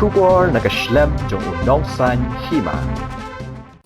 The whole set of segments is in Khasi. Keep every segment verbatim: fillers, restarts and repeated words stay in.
Khubor na ka shlem jong u nongsan hima.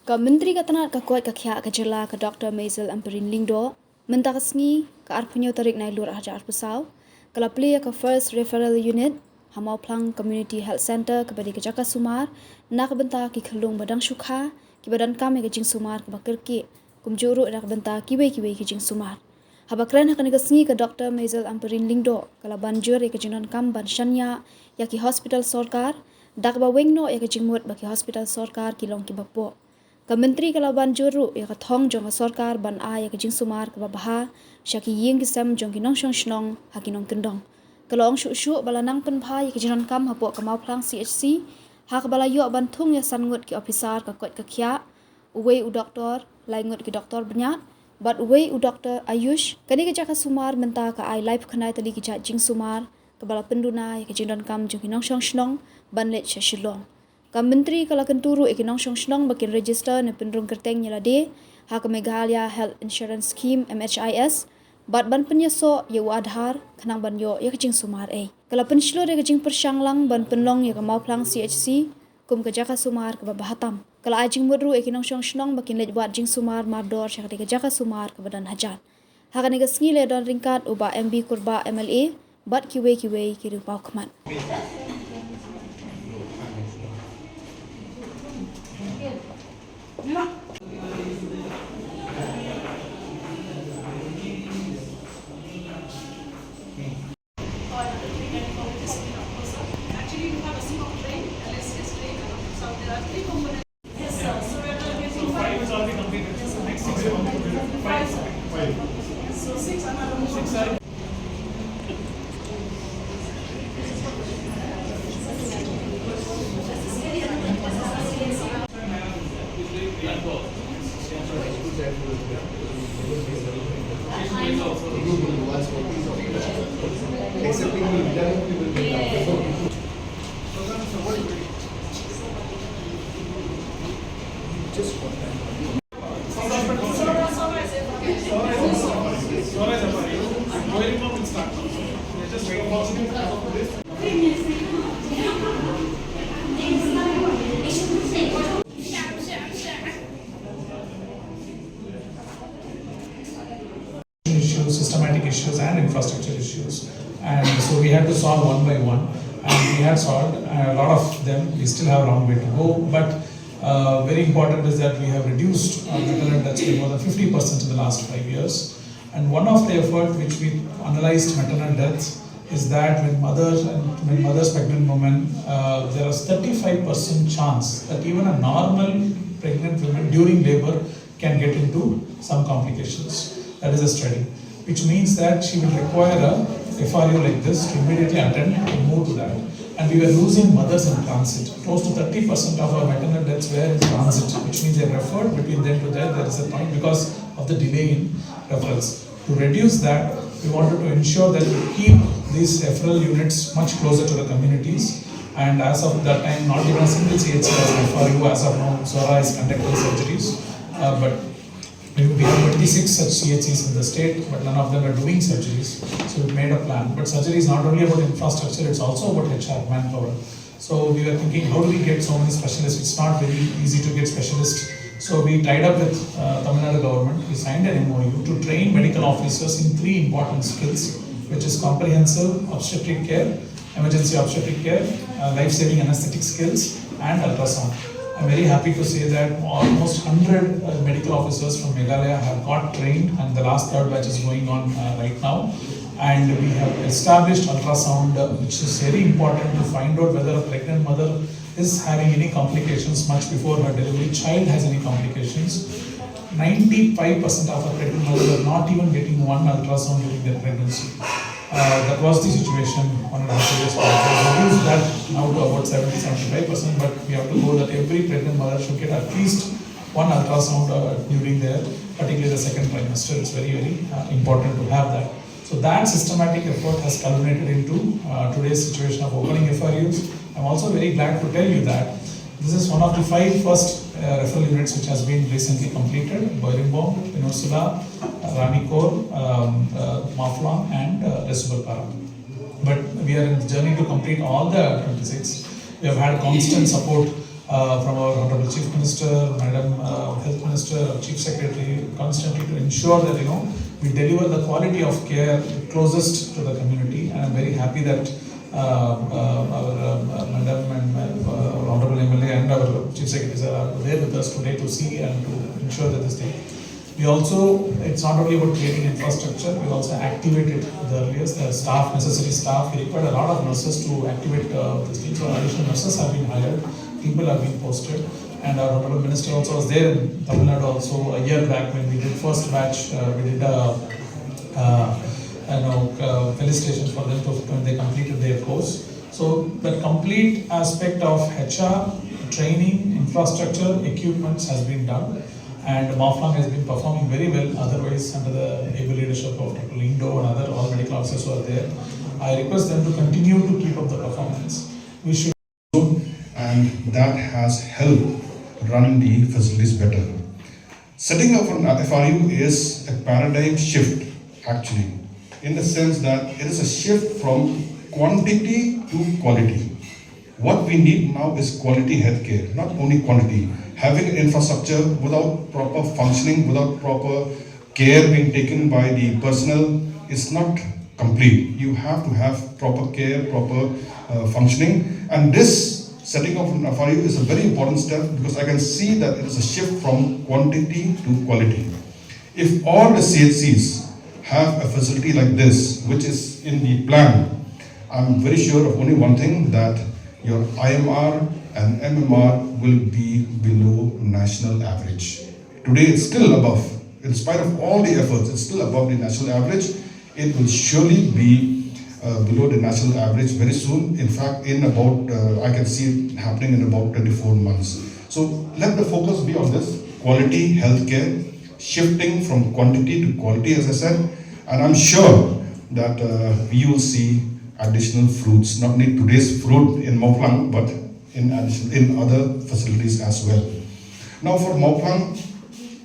Ka Myntri ka tnad ka koit ka khiah ka jylla ka Doctor Maisel Ampareen Lyngdoh, mynta ka sngi ka arphew tarik Nailur arhajar arphew saw, ka la plie ïa ka First Referral Unit ha Mawphlang Community Health Centre kaba dei ka jaka sumar na ka bynta ki khyllung ba dang shu kha kiba donkam ïa ka jingsumar kaba kyrkieh, kumjuh ruh na ka bynta kiwei kiwei ki jingsumar. Haba kren ha kane ka sngi ka Doctor Maisel Ampareen Lyngdoh ka la ban jur ïa ka jingdonkam ban shaniah ïa ki hospital sorkar, da kaba weng noh ïa ka jingmut ba ki hospital sorkar ki long kiba poh. Ka Myntri ka la ban jur ruh ïa ka thong jong ka sorkar ban ai ïa ka jingsumar kaba bha sha ki ïing ki sem jong ki nongshong shnong ha ki nongkyndong. Ka la ong shuh shuh ba la nang pynbha ïa ka jingdonkam hapoh ka Mawphlang C H C, ha kaba la ïoh ban thung ïa san ngut ki ophisar ka koit ka khiah, uwei u doktor, lai ngut ki doktor bniat, bad uwei u doktor Ayush. Kane ka jaka sumar mynta ka ai laiphew khyndai tylli ki jait jingsumar, kaba la pynduna ïa ka jingdonkam jong ki nongshong shnong ban leit sha Shillong. Ka Myntri ka la kyntu ruh ïa ki nongshong shnong ba kin register ne pynrung kyrteng ïa lade ha ka Meghalaya Health Insurance Scheme, M H I S, bad ban pynïasoh ïa u Aadhaar khnang ban ïoh ïa ka jingsumar ei. Ka la pynshlur ïa ka jingpyrshang lang ban pynlong ïa ka Mawphlang C H C kum ka jaka sumar kaba bha tam. Ka la ai jingmut ruh ïa ki nongshong shnong ba kin leit wad jingsumar mardor sha katei ka jaka sumar kaba don hajan. Ha kane ka sngi la don ryngkat u Bah M B Kurbah M L A bad kiwei kiwei ki riew paw khmat. Issues, systematic issues, and infrastructure issues. And so we had to solve one by one. And we had solved a lot of them. We still have a long way to go. But uh, very important is that we have reduced our maternal deaths by more than fifty percent in the last five years. And one of the effort which we analyzed maternal deaths is that when mothers and when mothers pregnant women, uh, there is thirty-five percent chance that even a normal pregnant woman during labor can get into some complications. That is a study, which means that she will require a F R U like this to immediately attend and move to that. And we were losing mothers in transit. Close to thirty percent of our maternal deaths were in transit, which means they referred between them to there. There is a point because of the delay in referrals. To reduce that, we wanted to ensure that we keep these referral units much closer to the communities. And as of that time, not even a single C H C has an F R U. As of now, Zohra is conducting surgeries, uh, but we we have twenty-six such C H Cs in the state, but none of them are doing surgeries. So we made a plan. But surgery is not only about infrastructure, it's also about H R, manpower. So we were thinking, how do we get so many specialists? It's not very easy to get specialists. So we tied up with uh, Tamil Nadu government. We signed an M O U to train medical officers in three important skills, which is comprehensive obstetric care, emergency obstetric care, uh, life-saving anesthetic skills, and ultrasound. I'm very happy to say that almost hundred uh, medical officers from Meghalaya have got trained, and the last third batch is going on uh, right now. And we have established ultrasound, uh, which is very important to find out whether a pregnant mother is having any complications much before her delivery, child has any complications. Ninety-five percent of our pregnant mothers are not even getting one ultrasound during their pregnancy. Uh, that was the situation one and a half years back. We reduced that now to about seventy, seventy-five percent, but we have to go that every pregnant mother should get at least one ultrasound uh, during their, particularly the second trimester. It's very, very uh, important to have that. So that systematic effort has culminated into uh, today's situation of opening F R Us. I'm also very glad to tell you that this is one of the five first uh, referral units which has been recently completed: Boirimbohm, Pynursula, Ranikor, um, uh, Mawphlang, and uh, Resubelpara. But we are in the journey to complete all the twenty-six. We have had constant support uh, from our Honorable Chief Minister, Madam uh, Health Minister, Chief Secretary, constantly to ensure that, you know, we deliver the quality of care closest to the community. And I'm very happy that uh, uh, our uh, Madam and uh, Honorable M L A and our Chief Secretary sir are there with us today to see and to ensure that this thing. We also, it's not only about creating infrastructure, we also activated the earliest the staff, necessary staff. We required a lot of nurses to activate uh, this team. So additional nurses have been hired, people have been posted, and our honorable minister also was there in Tamil Nadu also a year back when we did first batch. Uh, we did a uh, you know uh, felicitation for them to, when they completed their course. So the complete aspect of H R, training, infrastructure, equipments has been done. And Mawphlang has been performing very well otherwise under the able leadership of Doctor Lyngdoh and other all medical officers who are there. I request them to continue to keep up the performance. We should And that has helped run the facilities better. Setting up an F R U is a paradigm shift, actually, in the sense that it is a shift from quantity to quality. What we need now is quality healthcare, not only quantity. Having an infrastructure without proper functioning, without proper care being taken by the personnel is not complete. You have to have proper care, proper uh, functioning. And this setting of an F R U is a very important step because I can see that it is a shift from quantity to quality. If all the C H Cs have a facility like this, which is in the plan, I'm very sure of only one thing, that your I M R and M M R will be below national average. Today it's still above. In spite of all the efforts, it's still above the national average. It will surely be uh, below the national average very soon. In fact, in about, uh, I can see it happening in about twenty-four months. So let the focus be on this quality healthcare, shifting from quantity to quality, as I said. And I'm sure that uh, we will see additional fruits, not only today's fruit in Mawphlang, but in addition in other facilities as well. Now for Mawphlang,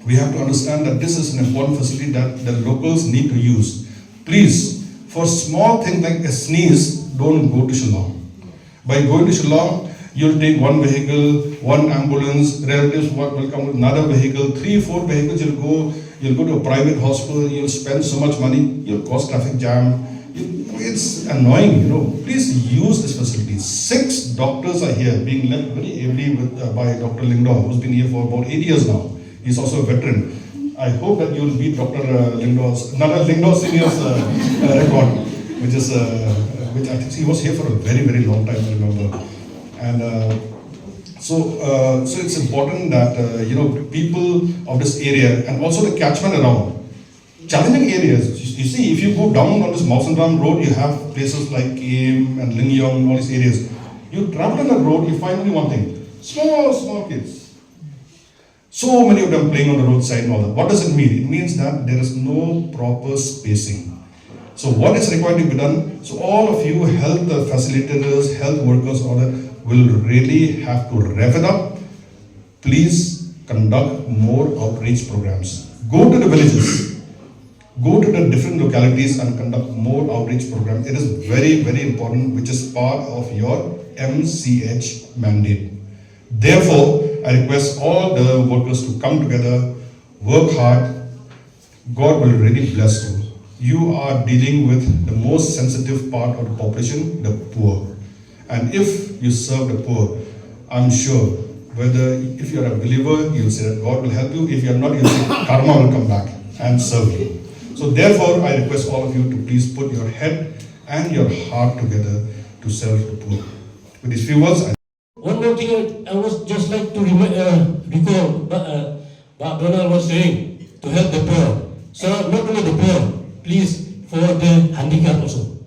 we have to understand that this is an important facility that the locals need to use. Please, for small thing like a sneeze, don't go to Shillong. By going to Shillong, you'll take one vehicle, one ambulance, relatives will come with another vehicle, three, four vehicles, you'll go, you'll go to a private hospital, you'll spend so much money, you'll cause traffic jam. It's annoying, you know. Please use this facility. Six doctors are here being led very ably with, uh, by Doctor Lyngdoh, who's been here for about eight years now. He's also a veteran. I hope that you will beat Doctor Uh, Lyngdoh's, another Lyngdoh Senior's uh, uh, record, which is uh, which I think he was here for a very, very long time, I remember. And uh, so, uh, so it's important that uh, you know people of this area and also the catchment around challenging areas. You see, if you go down on this Mawsynram road, you have places like Kim and Lingyong and all these areas. You travel on the road, you find only one thing: small, small kids. So many of them playing on the roadside and all that. What does it mean? It means that there is no proper spacing. So what is required to be done? So all of you, health facilitators, health workers, all that, will really have to rev it up. Please conduct more outreach programs. Go to the villages. Go to the different localities and conduct more outreach programs. It is very, very important, which is part of your M C H mandate. Therefore, I request all the workers to come together, work hard. God will really bless you. You are dealing with the most sensitive part of the population, the poor. And if you serve the poor, I'm sure whether if you are a believer, you'll say that God will help you. If you are not, you'll say karma will come back and serve you. So therefore, I request all of you to please put your head and your heart together to serve the poor. With these few words, I One more thing I would just like to remi- uh, recall, but uh, Bah Donald was saying to help the poor. So not only the poor, please, for the handicap also.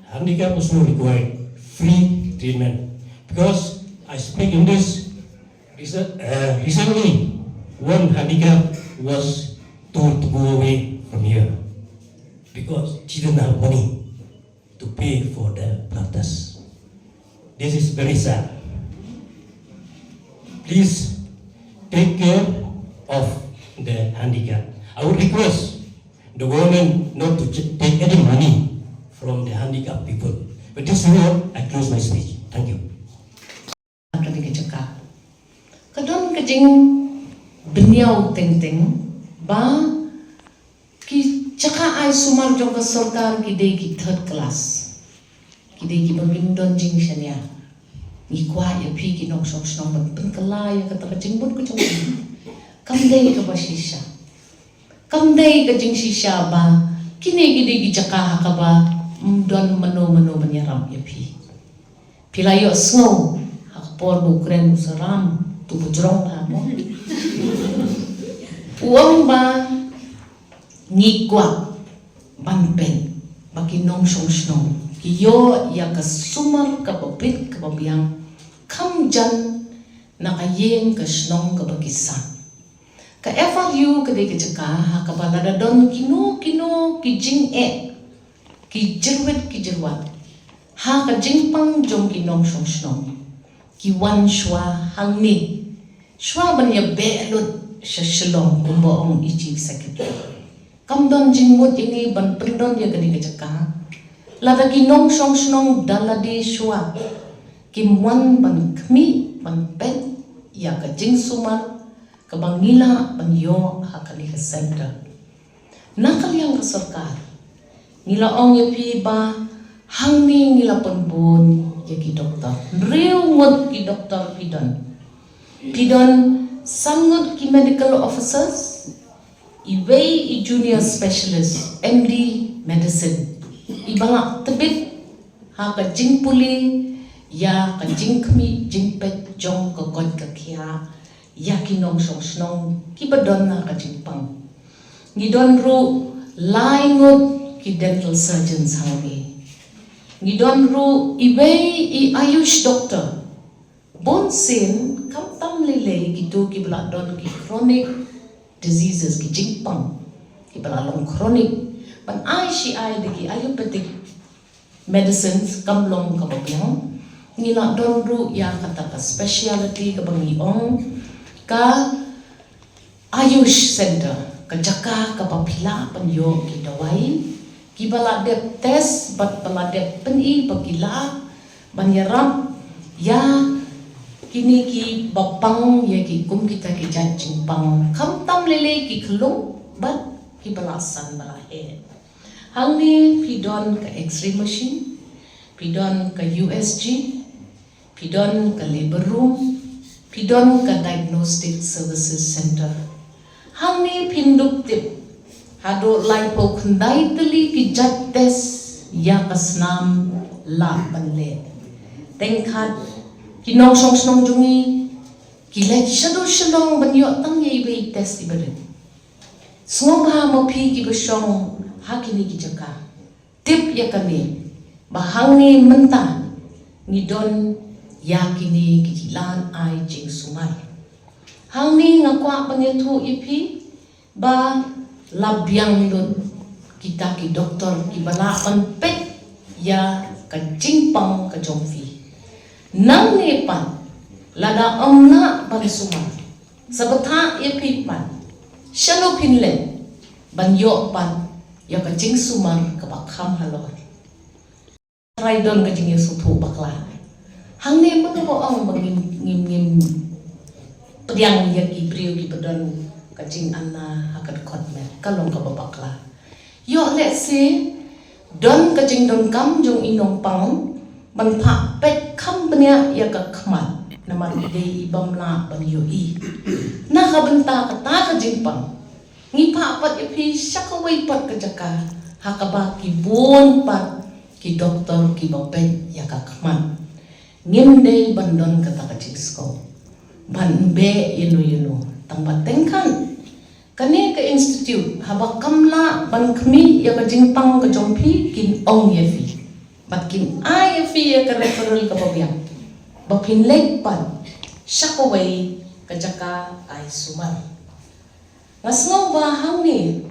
Handicap also required free treatment. Because I speak in this, recent- uh, recently, one handicap was told to go away from here because she didn't have money to pay for the blood test. This is very sad. Please take care of the handicap. I would request the government not to ch- take any money from the handicapped people. With this word, I close my speech. Thank you. Ka dei ka jaka. Ka don ka jingbynñiaw teng teng ba ki jaka ai sumar jong ka sorkar ki dei ki third class. Ki dei kiba ngim don jingshaniah. Ngi kwah ïa phi ki nongshong shnong ban pynkylla ïa kata ka jingmut ka jong phi. Kam dei kaba shisha. Kam dei ka jingshisha ba kine ki dei ki jaka ha kaba ym don mano mano ban ïarap ïa phi. Phi la ïohsngew ha ka por ba u kren u Saram, tu ba jrong ha mo. U ong ba ngi kwah ban peit ba ki nongshong shnong ki ïoh ïa ka sumar kaba bit kaba biang kham jan na ka ïing ka shnong kaba ki sah. Ka F R U ka dei ka jaka ha kaba lada don kino kino ki jingeh, ki jyrwit ki jyrwat ha ka jingpang jong ki nongshong shnong, ki wan shuwa hangne, shuwa ban ïa beh lut sha Shillong, kumba ong i Chief Secretary. Kam don jingmut ïa ngi ban pyndon ïa kane ka jaka lada ki nongshong shnong da lade shuwa kim wan ban khmih ban peit ïa ka jingsumar kaba ngi lah ban ïoh ha kane ka center. Na ka liang ka sorkar, ngi la ong ïa phi ba hangne ngi la pynbun ïa ki doktor. Hynriew ngut ki doktor phi don. Phi don san ngut ki medical officers, iwei i junior specialist, M D medicine, iba la tbit ha ka jingpule ïa ka jingkhmih jingpeit jong ka koit ka khiah ïa ki nongshong shnong kiba don ha ka jingpang. Ngi don ruh lai ngut ki dental surgeons hangne. Ngi don ruh iwei i Ayush doctor. Bun sien, khamtam lei lei kito kiba la don ki chronic diseases, ki jingpang kiba la long chronic, ban ai shi ai da ki allopathic medicines kam long kaba biang. Ngi la don ruh ïa kata ka speciality kaba ngi ong ka Ayush Center, ka jaka kaba phi lah ban ïoh ki dawai kiba la dep test bad ba la dep pyni ba ki lah ban ïarap ïa kine kiba pang ïa ki kum kita ki jait jingpang, khamtam lei lei ki khyllung bad kiba la san ba la heh. Hangne phi don ka X-ray machine, phi don ka U S G, phi don ka labor room, phi don ka diagnostic services center. Hangne phin dup tip haduh laiphew khyndai tylli ki jait test ïa ka snam lah ban leh. Teng khat ki nongshong shnong jong ngi ki leit shaduh Shillong ban ïoh tang ïa iwei i test iba rit. Sngewbha ma phi kiba shong ha kine ki jaka, tip ïa kane ba hangne mynta ngi don ïa kine ki jinglan ai jingsumar. Hangne nga kwah ban ïathuh ïa phi ba la biang lut kita ki doktor kiba lah ban peit ïa ka jingpang ka jong phi. Nangne pat lada ym lah ban sumar, sa bthah ïa phi pat shano phin leit ban ïoh pat ïa ka jingsumar kaba kham halor. Trai don ka jingïasngewthuh bakla. Hangne mano ba ong ba ngim, ngim, ngim pdiang ïa ki briew kiba don ka jingana ha ka dkhot met, ka long kaba bakla. Ïoh lehse don ka jingdonkam jong i nongpang ban phah peit kham bniah ïa ka khmat namar i dei i bym lah ban ïohi. Na ka bynta kata ka jingpang ngi phah pat ïa phi sha kawei pat ka jaka ha kaba ki bun pat ki doktor kiba peit ïa ka khmat. Ngim dei ban don kata ka jingsngew ban beh ïano ïano, tang ba teng khat kane ka institute haba kam lah ban khmih ïa ka jingpang ka jong phi kin ong ïa phi bad kin ai ïa phi ïa ka referral kaba biang ba phin leit pat sha kawei ka jaka ai sumar. Nga sngew ba hangne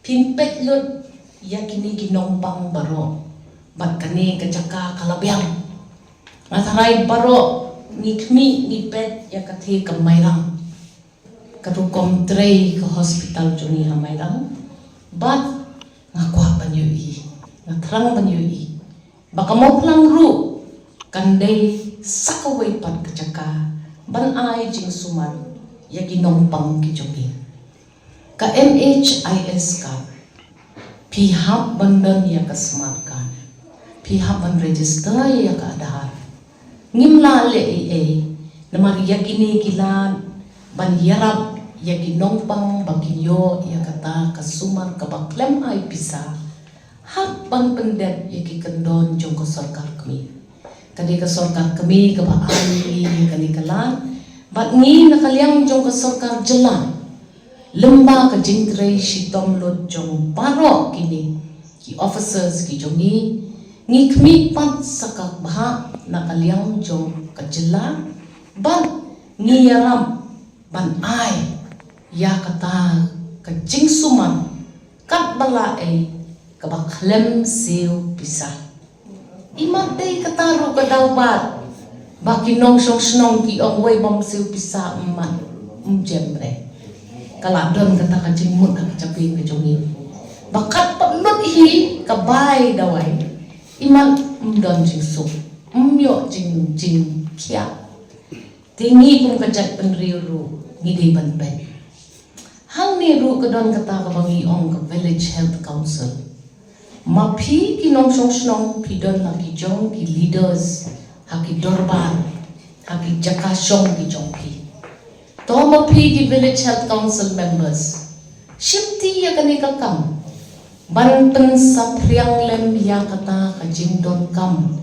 phin peit lut ïa kine ki nongpang baroh bad kane ka jaka ka la biang. Nga tharai baroh ngi khmih ngi peit ïa ka thie ka Mairang, ka rukom trei ka hospital jong ngi ha Mairang. Bad nga kwah ban ïohi, nga thrang ban ïohi Ba ka Mawphlang ruh kan dei sa kawei pat ka jaka ban ai jingsumar ïa ki nongpang ki jong ngi. Ka M H I S card, phi hap ban don ïa ka smart card, phi hap ban register ïa ka Aadhaar. Ngim lah leh ei ei, namar ïa kine ki lad ban ïarap ïa ki nongpang ba kin ïoh ïa kata ka sumar kaba khlem ai pisa, hap ban pyndep ïa ki kyndon jong ka sorkar kmie. Ka dei ka sorkar kmie kaba ai ïa kane ka lad, bad ngi na ka liang jong ka sorkar jylla, lyngba ka jingtrei shitom lut jong baroh kine ki officers ki jong ngi, ngi khmih pat sa ka bhah na ka liang jong ka jylla, bad ngi ïarap ban ai ïa kata ka jingsumar katba lah ei, kaba khlem siew pisa. Imat dei kata ruh ka daw bad ba ki nongshong shnong ki ong wei bym siew pisa, imat, ym jem re. Ka la don kata ka jingmut ha ka jabieng ka jong ngi ba kat pat lut hi ka bai dawai, imat ym don jingsuk, ym ïoh jing jingkhiah. Te ngi kum ka jaitbynriew ruh ngi dei ban peit. Hangne ruh ka don kata kaba ngi ong ka Village Health Council. Ma phi ki nongshong shnong phi don la ki jong ki leaders ha ki dorbar, ha ki jaka shong ki jong phi. To ma phi ki Village Health Council members, shimti ïa kane ka kam ban pynsaphriang lem ïa kata ka jingdonkam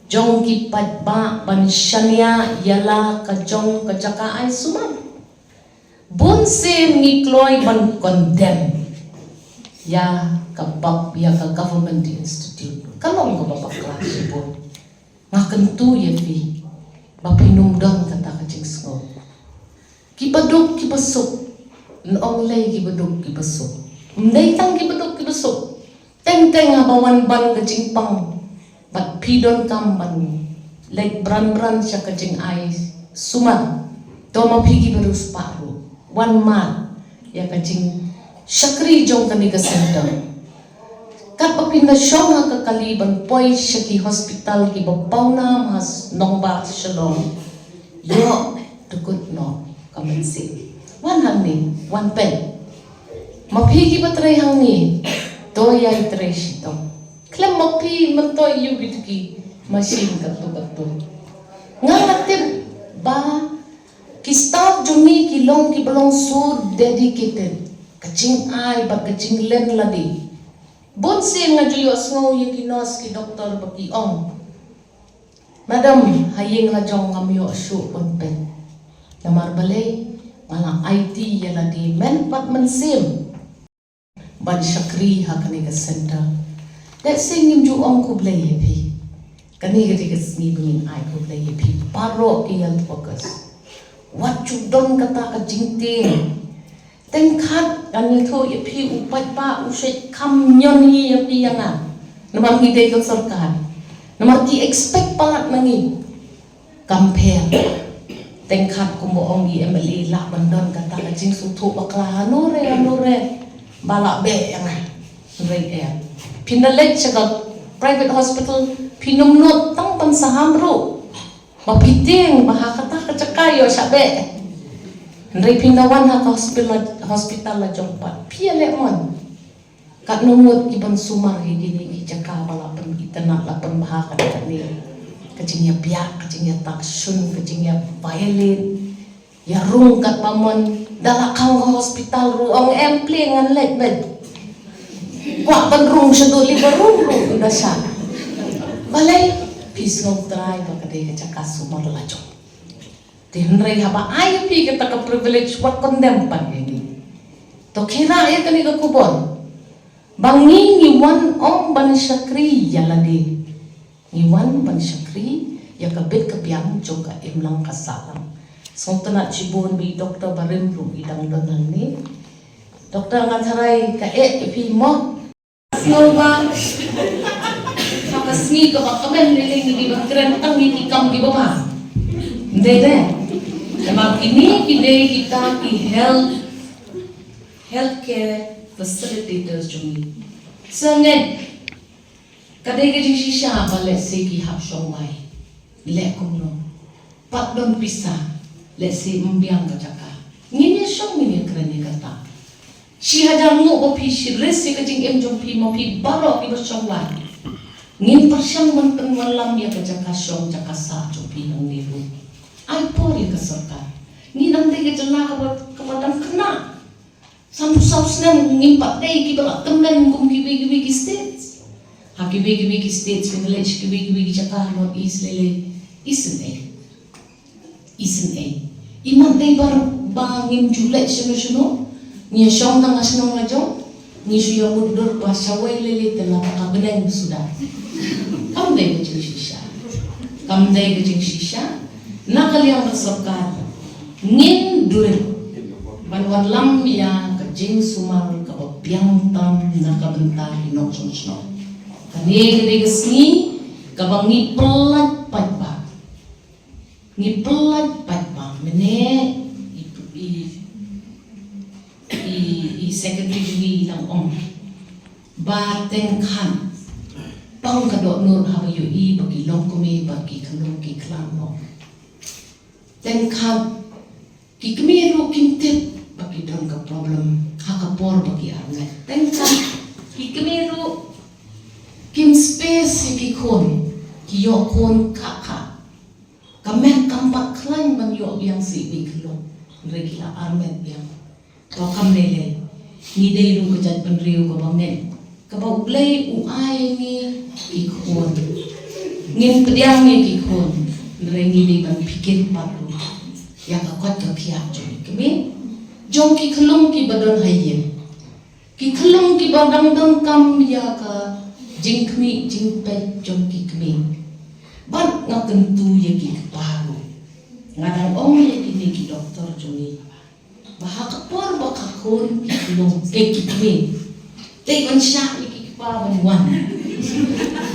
jong ki paidbah ban shaniah ïa la ka jong ka jaka ai sumar. Bun sien ngi kloi ban condemn ïa ka bab, ïa ka government institute. Ka long kaba bakla shibun. Nga kyntu ïa phi ba phin ym don kata ka jingsngew. Ki baduk ki basuk, nong lei ki baduk ki basuk. Ym dei tang ki baduk ki basuk. Teng teng haba wan ban ka jingpang, bad phi donkam ban leit bran bran sha ka jingai sumar. To ma phi ki bariewspah ruh, wan mad ïa ka jingshakri jong kane ka center. Katba phin da shong ha ka kali ban poi sha ki hospital kiba pawnam ha nongbah Shillong, ïoh dkut noh ka mynsiem. Wan hangne, wan peit. Ma phi kiba trei hangne, to ïai trei shitom. Khlem ma phi, mynta ïoh kito ki machine katto katto. Nga nga tip ba ki staff jong ngi ki long kiba long so dedicated, ka jingai bad ka jinglen lade. Bun sien nga ju ïohsngew ïa ki nurse ki doktor ba ki ong, "Madam, ha ïing la jong ngam ïoh shuh ban peit. Namar balei, nga la aiti ïa lade men bad mynsiem ban shakri ha kane ka center." Lehse ngim ju ong khublei ïa phi. Kane ka dei ka sngi ba ngin ai khublei ïa phi baroh ki health workers. Wat ju don kata ka jingtieng. Teng khat ngan ïathuh ïa phi, u paidbah u shait kham ñion hi ïa phi ïa nga. Namar ngi dei ka sorkar. Namar ki expect palat na ngi. Kam pher. Teng khat kumba ong i M L A lah ban don kata ka jingsngewthuh bakla, hano re, hano re. Ba lah beh ïa nga. Hynrei em, phin da leit sha ka private hospital, phin ym nud tang ban saham ruh. Ba phi tieng ba ha kata ka jaka ïoh shah beh. Hynrei phin da wan ha ka hospital, hospital la jong pat, phi ïaleh mon. Katno ngut ki ban sumar ha kine ki jaka ba la pynitynnad, la pynbha katne katne. Ka jingïabiah, ka jingïatakshun, ka jingïa violate. Ïa rung katba mon, da la khang ha hospital ruh ong em plie ngan leit beit. Kwah ban rung shaduh liba rung ruh da shah. Balei? Phi sngewtrai ba ka dei ka jaka sumar la jong. Te hynrei haba ai phi kata ka privilege wat condemn pat ïa ngi. To khie rah ïa kane ka khubor. Ba ngi ngi wan ym ban shakri ïa lade. Ngi wan ban shakri ïa ka bit ka biang jong ka imlang ka sahlang. Sngewtynnat shibun ba i doktor barim ruh i dang don hangne. Doktor, nga tharai ka eh ïa phi mo. Sngewbha ha ka sngi kaba kmen lei lei ngi dei ban kren tang ïa ki kam kiba bha. Ym dei de. Namar kine ki dei kita ki health, healthcare facilitators jong ngi. Sngewbha Ka dei ka jingshisha ba lehse ki hap shong wai. Leh kumno? Pat don pisa, lehse ym biang ka jaka. Ngin ïa shong, ngin ïa kren ïa kata. Shi hajar nguh ba phi shi risk ïa ka jingim jong phi, ma phi baroh kiba shong wai. Ngin pyrshang ban pynwanlam ïa ka jaka shong jaka sah jong phi hangne ruh. Ai por ïa ka sorkar. Ngi dang dei ka jylla kaba, kaba dang khynnah. Sanphew saw snem, ngim pat dei kiba la tymmen kum kiwei kiwei ki states. Ha kiwei kiwei ki states, ki village, kiwei kiwei ki jaka North East lei lei. Isn't it? Isn't it? Imat dei ba, ba ngim ju leit shano shano. Ngi shong tang ha shnong la jong. Ngi shu ïa mutdur ba shawei lei lei te la ka bneng suda. Kam dei ka jingshisha. Kam dei ka jingshisha. Na ka liang ka sorkar, ngin duh ban wanlam ïa ka jingsumar kaba biang tam na ka bynta ki nongshong shnong. Kane ka dei ka sngi kaba ngi pyllait paidbah. Ngi pyllait paidbah mynne i, i, i, i secretary jong ngi i dang ong ba teng khan pang ka dohnud haba ïohi ba ki longkmie bad ki khyllung ki khlad noh. Teng khan ki kmie ruh kim tip ba ki don ka problem ha ka por ba ki armet. Teng khan ki kmie ruh kim space ïa ki khun, ki ïoh khun khah khah. Ka met kam pat khlaiñ ban ïoh biang sha i khyllung, hynrei ki la armet biang. To kam lei lei, ngi dei ruh ka jaitbynriew kaba ngeit, kaba U Blei u ai ngi ki khun. Ngin pdiang ïa ki khun, hynrei ngi dei ban pyrkhat pat ruh ïa ka koit ka khiah jong ki kmie, jong ki khyllung kiba don ha ïing. Ki khyllung kiba dang donkam ïa ka jingkhmih jingpeit jong ki kmie. Bad nga kyntu ïa ki kpa ruh. Nga dang ong ïa kine ki doktor jong ngi ba ha ka por ba ka khun ki khyllung, ki kmie, te ban shah ïa ki kpa ban wan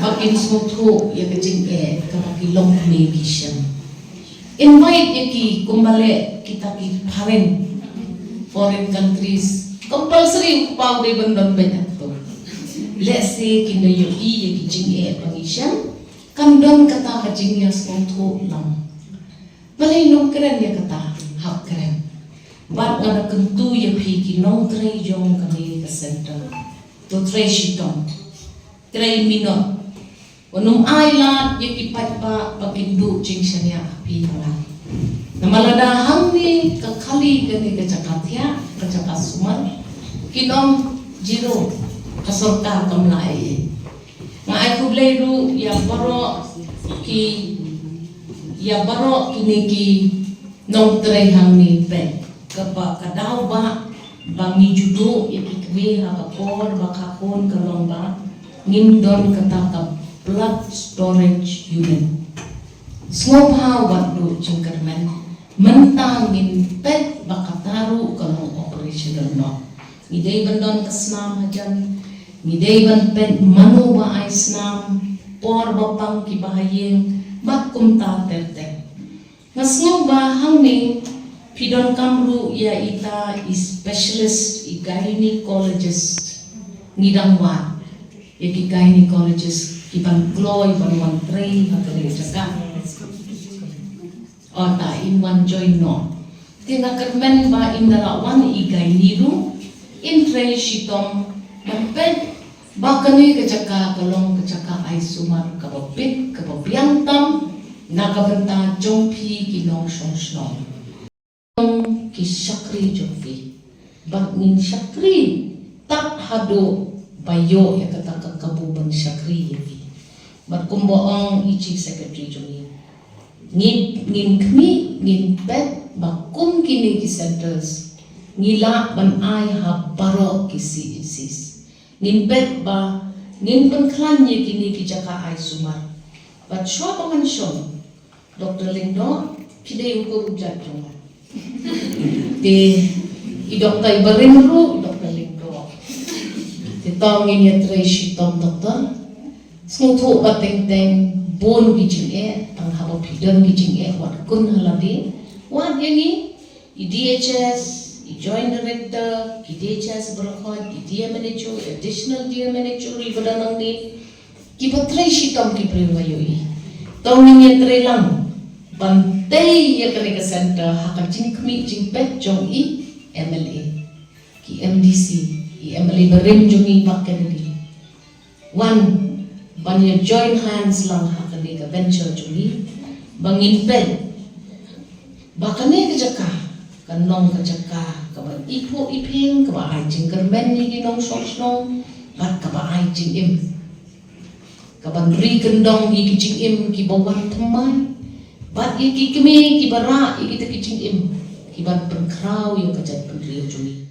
ba kin sngewthuh ïa ka jingeh kaba ki longkmie ki shem. Invite ïa ki kumba leh kita ki foreign, foreign countries. Compulsory u kpa u dei ban don bad ato. Lehse kin da ïohi ïa ki jingeh ba ngi shem, kan don kata ka jingïasngewthuh lang. Balei ym kren ïa kata? Hap kren. Bad nga da kyntu ïa phi ki nongtrei jong kane ka center. To trei shitom. Trei minot. Wat nym ai lad ïa ki paidbah ba kin duh jingshaniah ha phi ha nga. Namar lada hangne ka khali kane ka jaka thiah, ka jaka sumar, kin ong zero, ka sorkar kam lah ei ei. Nga ai khublei ruh ïa baroh ki, ïa baroh kine ki nongtrei hangne peit. Kaba ka daw ba, ba ngi ju duh ïa ki kmie ha ka por ba ka khun ka long ba ngim don kata ka blood storage unit. Sngewbha wat duh jingkyrmen, mynta ngin peit ba kata ruh ka long operational noh. Ngi dei ban don ka snam hajan, ngi dei ban peit mano ba ai snam, por ba pang kiba ha ïing, bad kumta ter ter. Nga sngew ba hangne phi donkam ruh ïa ita i specialist, i gynecologist. Ngi dang wad ïa ki gynecologist ki ban kloi ban wan trei ha kane ka jaka. O ta in wan join noh. Te nga kyrmen ba in da la wan i gynae ruh, in trei shitom ban peit ba kane ka jaka ka long ka jaka ai sumar kaba bit kaba biang tam na ka bynta jong phi ki nongshong shnong. Ki shakri jong phi. Bad ngin shakri tad haduh ba ïoh ïa kata ka kabu ban shakri ïa phi. Bad kumba ong i chief secretary jong ngi, ngin, ngin khmih, ngin peit ba kum kine ki centers ngi lah ban ai ha baroh ki C H Cs. Ngin peit ba ngin pynkhlaiñ ïa kine ki jaka ai sumar. Bad shuwa ba ngan shong, Doctor Lyngdoh, phi dei u kyrpad jong nga. Te i doktor iba rim ruh, Doctor Lyngdoh. Te to ngin ïatrei shitom doktor. Sngewthuh ba teng teng bun ki jingeh, tang haba phi don ki jingeh wat kun ha lade. Wat ïa ngi, i D H S, i Joint Director, ki D H S baroh, i D M H O, additional D M H O ruh iba don hangne. Kiba trei shitom ki briew nga ïohi. To ngin ïa trei lang ban tei ïa kane ka centre ha ka jingkhmih jingpeit jong i MLA, ki MDC, i MLA barim jong i Bah Kennedy. Wan ban ïa join hands lang ha kane ka venture jong i ba ngin peit ba kane ka jaka kan long ka jaka kaba iphuh iphieng, kaba ai jingkyrmen ïa ki nongshong shnong bad kaba ai jingim, kaban ri kyndong ïa ki jingim kiba wan thymmai bad ïa ki kmie kiba rah ïa kita ki jingim kiban pynkhraw ïa ka jaitbynriew jong i.